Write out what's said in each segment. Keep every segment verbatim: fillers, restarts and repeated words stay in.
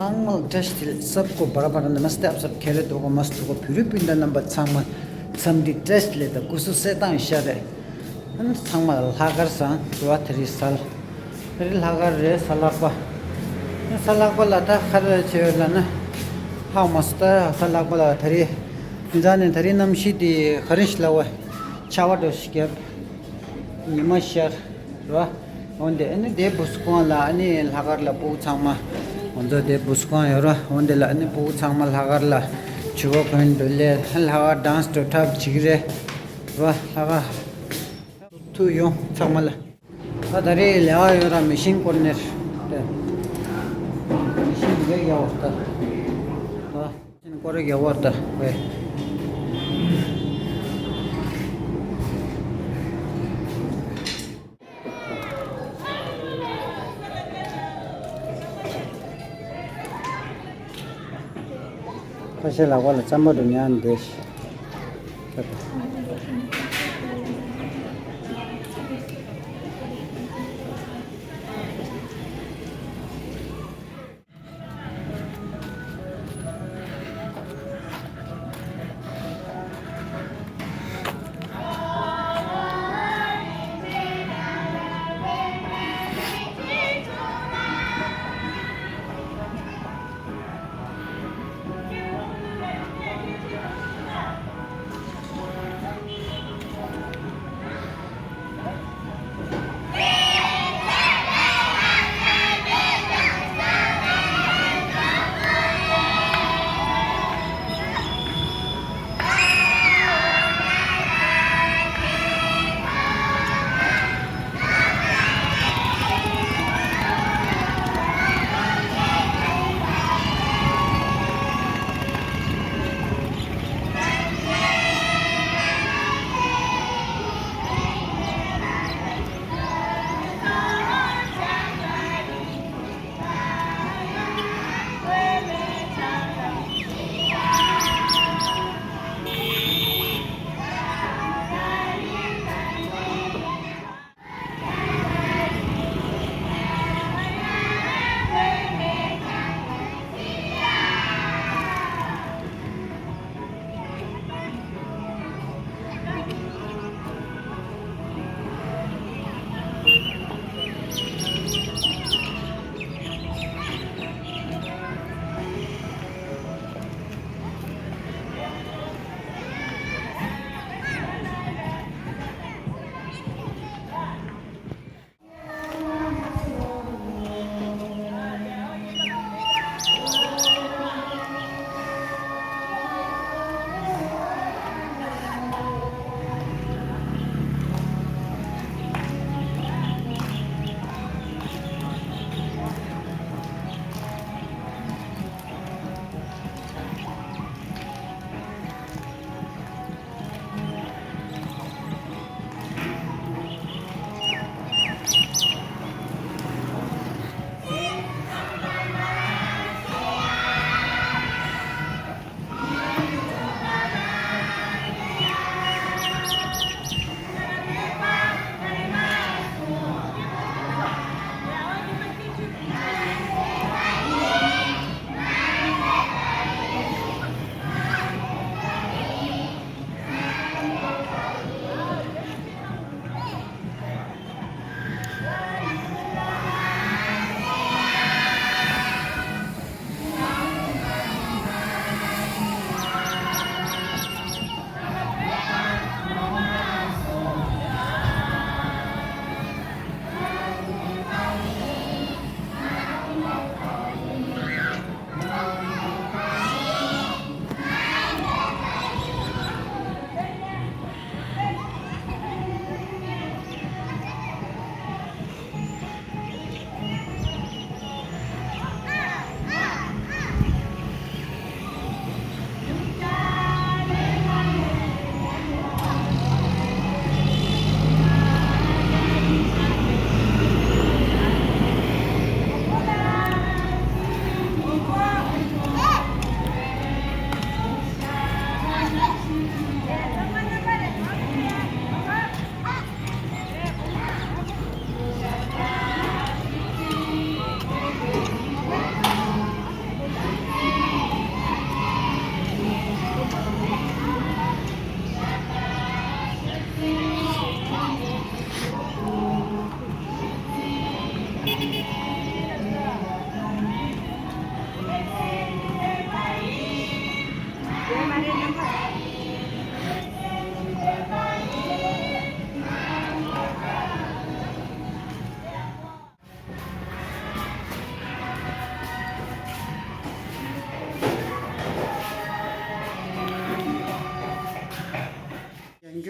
ཚང་མ་བཀྲ་ཤིས་བདེ་ལེགས། सबको बड़ा बड़ा नमस्ते, आप सब खैरियत होगा, मस्त होगा। ཕྱི་རོལ་པ་དང་རྣམ་པ་ཚང་མ་འཚམས་འདྲི་བཀྲ་ཤིས་བདེ་ལེགས་དང་སྐུ་གཟུགས་གསལ་ཐང་ཤ་རེད། ཨ་ནི་ཚང་མ་ལ་ལྷག་དཀར་བཟང་། དེ་བ་དེ་རིང་གཟའ་དེ་རིང་ལྷག་དཀར་རེད། གཟའ་ལྷག་པ། གཟའ་ལྷག་པ་ལ་ད་ག་རེ་བྱས་ཡོད་ལབ་ན། ཧ་མ་སོང་། ད་གཟའ་ལྷག་པ་ལ་དེ་རིང་ཉི་ཤུ་ནས་དེ་རིང་གནམ་གཤིས་དེ་ག་རེ་ཞིག་ལབ་པ། ཆར་པ་འདྲ་ཞིག་བརྒྱབ། ཉི་མ་ཤར། རེད་བ། འོན་ཏེ་ཨ་ནི་དེ་བུ་སུ་ཁང་ལ་ཨ་ནི་ལྷག་དཀར་ལ་ཕྲུ་གུ་ཚང་མ། ང་ཚོ་དེ་བུ་སུ་ཁང་ཡོད་ར། འོན་ཏེ་ལ་ཨ་ནི་ཕྲུ་གུ་ཚང་མ་ལྷག་དཀར་ལ་ཕྱུ་པ་གོན་འདུག་ལས། ལྷག་དཀར་ཌན་སི་འགྲོ་འཁྲབ་བྱེད་ཀྱི་རེད། རེད་བ། ལྷག་དཀར་ཐུགས་ཡོང་ཚང་མ་ལ། ད་ད་རེས་ལས་ཀ་ཡོད་ར། མི་ཤིན་ཀོ་ནེར་དེ། མི་ཤིན་འདི་ག་ཡག་པོ་ད། ད་མི་ཤིན་ཀོ་རེ་ཡག་པོ་ད་བས། ཁ་ཤས་ལག་པ་ལ་རྩམ་པ་འདྲ་ཉར་ནས་བསྡད་ཤག་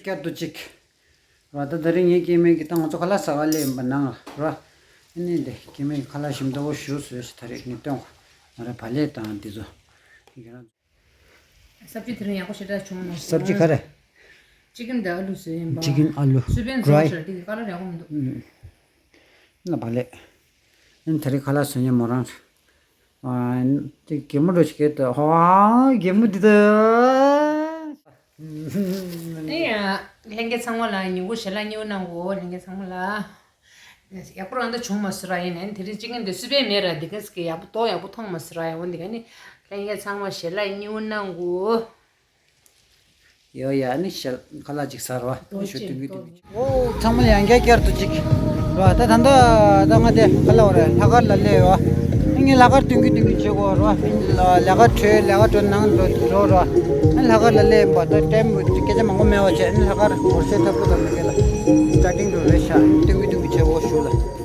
བསྐྱར་དུ་གཅིག་ར། ད་ད་རིང་ངའི་སྐྱེ་དམན་གྱི་ད་ང་ཚོ་ཁ་ལག་ཟ་ག་སླེབས་ཡིན་པ་ནང་ལ་ར། ཨ་ནི་འདི་སྐྱེ་དམན་གྱི་ཁ་ལག་ཞིམ་ཏོག་པོ་ཞུ་ཟོས་ཤིག་ད་རེས་ངས་སྟོན་གོ་ང་ར་བག་ལེབ་དང་འདི་ཚོ། ཁྱེད་རང་། སབ་ཇི་དེ་རིང་ཡག་པོ་ཞེ་དྲག་བྱུང་མ་སོང་། སབ་ཇི་ག་རེ། ཅི་ཀིན་དང་ཨ་ལུ་བཟོས་ཡིན་པ། ཅི་ཀིན་ཨ་ལུ། སུས་པན་བཟོས་པ་ཤར་དེ་གི་ཀ་ལར་ཡག་པོ་མི་འདུག་ན་བག་ལེབ། ཨ་ནི་ད་རེས་ཁ་ལག་བཟོས་ཉེ་མོ་རང་། ཨ། དེ་གད་མོ་འགྲོ་ཞིག་གད་དོ། ཧ། གད་མོ་འདི་ད། ཨེ་ཡ། ལྷན་རྒྱས་ཚང་མ་ལ་ཉིན་གུང་ཞལ་ལག་མཉེས་པོ་གནང་གོ་ལྷན་རྒྱས་ཚང་མ་ལ། ཡག་པོ་རང་ད་བྱུང་མ་སོང་ར། ཡིན་ནའི་དེ་རིང་ཅི་ཀིན་དེ་སུས་པན་མེད་ར། འདི་ག་ཟིག་གི་ཡག་པོ་ཏོག་ཡག་པོ་མཐོང་མ་སོང་ར། ཡ་འོ་འདི་ག་ནི་ལྷན་རྒྱས་ཚང་མ་ཞལ་ལག་མཉེས་པོ་གནང་གོ་ཡོ་ཡ་ནི་ཞལ་ཁ་ལག་ཅིག་ཟ་ར་བ། ཞོ་ཏུང་གི་ཏུང་གི། ཨོ་ཚང་མ་ཡང་བསྐྱར་བསྐྱར་དུ་ཅིག་ར། ད་ད་ད་ད་ང་དེ་ག་ལ་བ་རེད། ལྷག་དཀར་ལ་སླེབས་ཡོད། ངས་ལྷག་དཀར་ཏུང་གི་ཏུང་གི་བྱེད་དགོས་ར། ལས་ཀ་གྲོལ་ལས་ཀ་གྲོལ་ནང་འགྲོ་འགྲོ་ར། ལྷག་དཀར་ལ་སླེབས་ཡིན་པ་ད་ཊེམ་སྐད་ཆ་མང་པོ་མེད་པ་བྱས། ལྷག་དཀར་གོར་སའི་ཐབ་ཁུ་དང་མི་སྐད་ལ་སི་ཊར་ཊིང་དུ་རེད་ཤག་ཏུང་གི་ཏུང་གི་བྱེད་དགོས་ཞུ་ལ།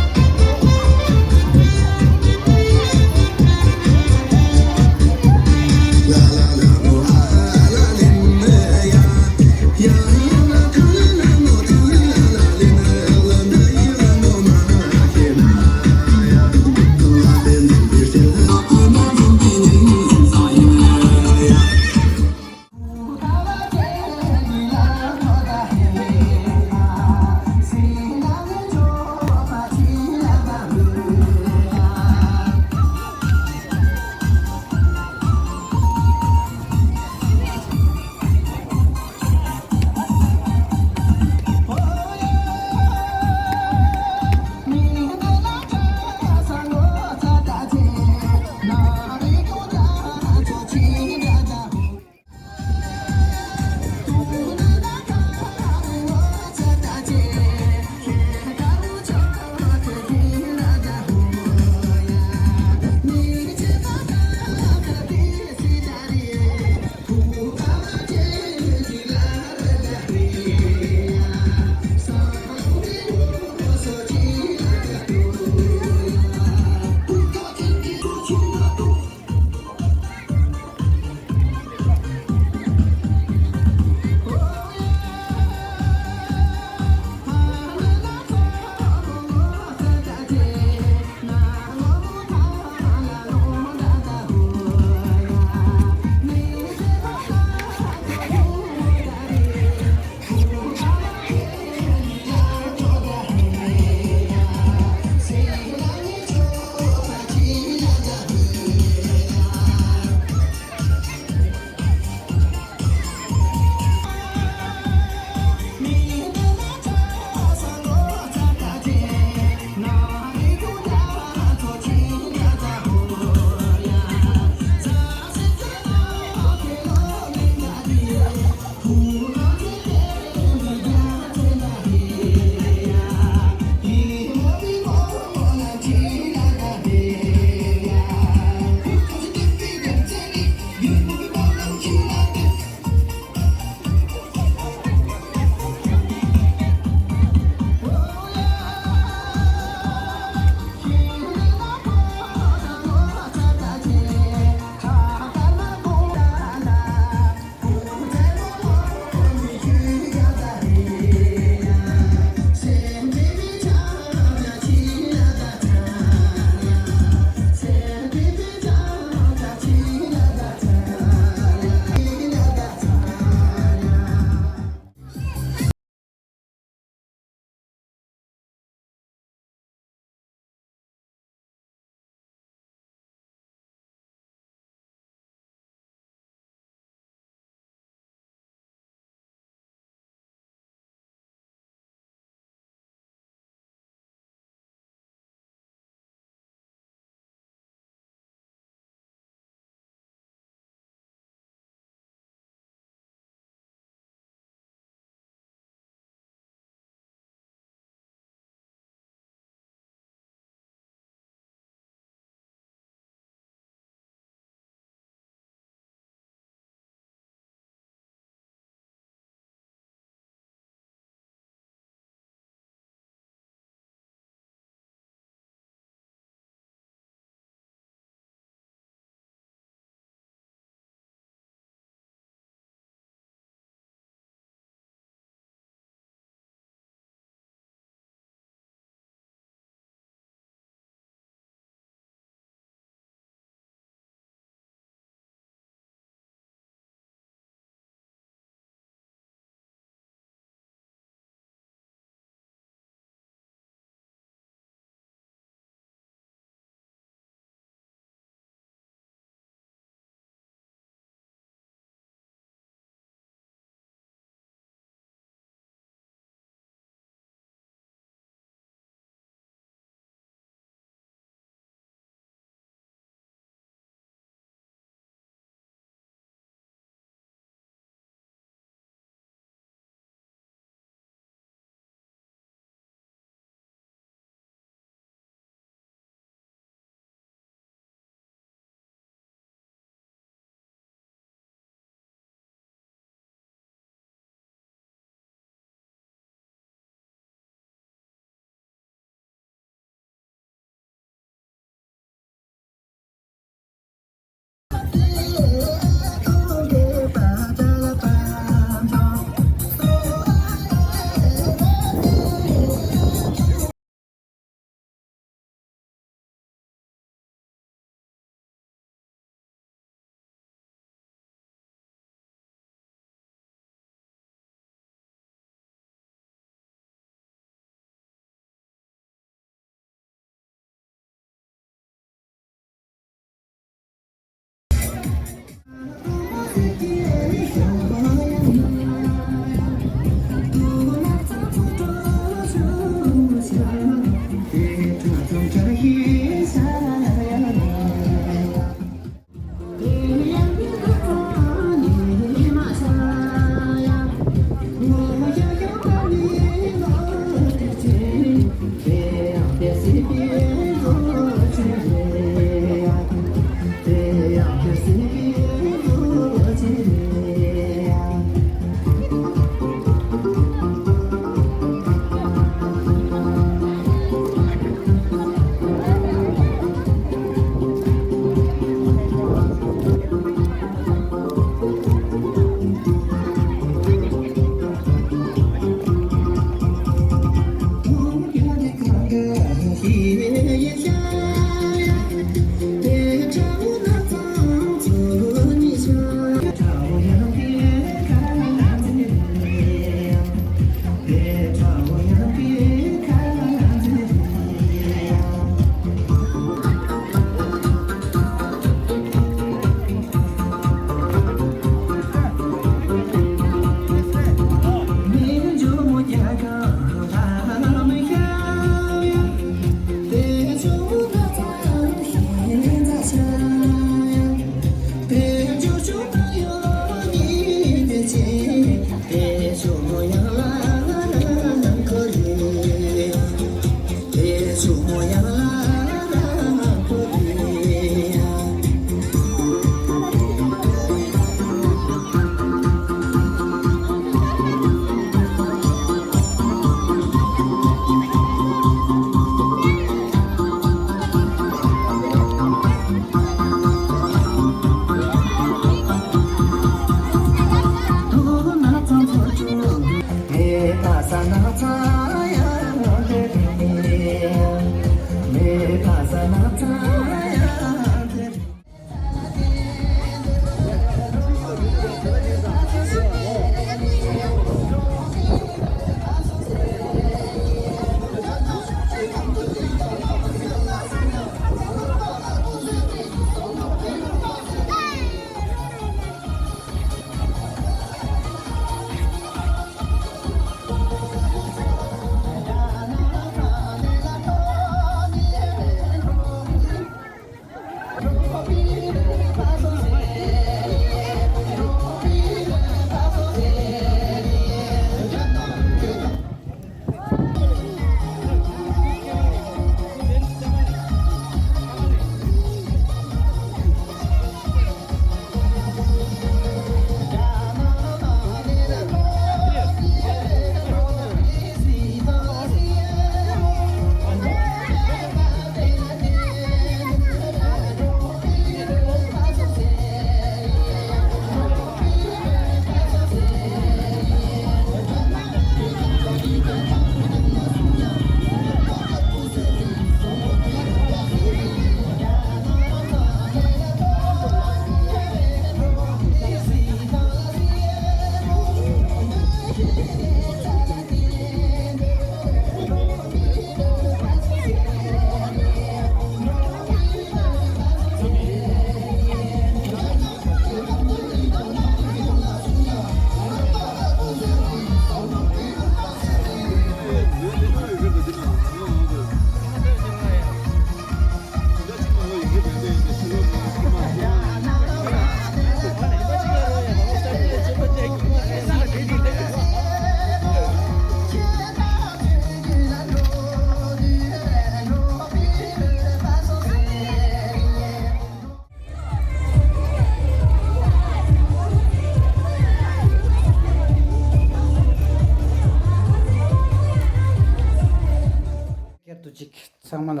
ཁྱེར་དུ་ཅིག་ཚང་མ་ལ།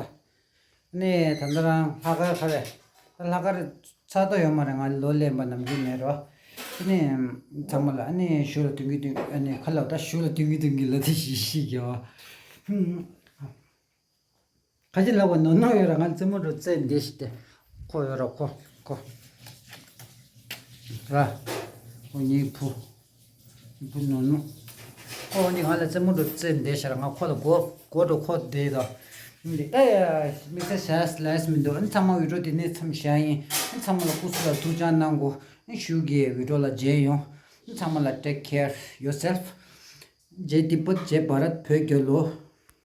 ནས་ད་ལྟ་རང་ལྷག་དཀར་ཁ་རེད། ད་ལྷག་དཀར་ཚར་དོ་ཡོད་མ་རེད། ང་ལོ་ལེན་པ་ནམ་རྒྱུན་མེད་རོ། དེ་ནས་ཚང་མ་ལ་ཨ་ནི་ཞུ་ལ་དུང་གི་དུང་ཨ་ནི་ཁ་ལ་ད་ཞུ་ལ་དུང་གི་དུང་གི་ལ་དེ་ཞིག་ཞིག་གི་བ། ཁ་ཅིག་ལབ་པ་ནོར་ནོར་ཡོད་ར། ང་རྩེད་མོ་འགྲོ་རྩེ་འདི་ཞིག་སྟེ། ཁོ་ཡོད་ར་ཁོ་ཁོ། ར། ཁོ་ངའི་བུ། བུ་ནོར་ནོར། ཁོ་འདི་ང་ལ་རྩེད་མོ་འགྲོ་རྩེ་འདི་ཞིག་ར། ང་ཁོ་ལ་མགོ་མགོ་འགྲོ་ཁོ་བསྡད་དོ། འདི་ཨེ་ཡ་དམིགས་བསལ་བྱས་ལས་མི་འདུག་ཨ་ནི་ཚང་མ་ཡུལ་གྲོ་དེ་ནས་མཚམས་བཞག་ཡིན། ཨ་ནི་ཚང་མ་ལ་སྐུ་གཟུགས་ལ་ཐུགས་ཅག་གནང་དགོས། ཞུ་གི་བི་ཌི་ཡོ་ལ་མཇལ་ཡོང་། ཚང་མ་ལ་take care yourself. Jai Tibet, Jai Bharat, བོད་རྒྱལ་ལོ།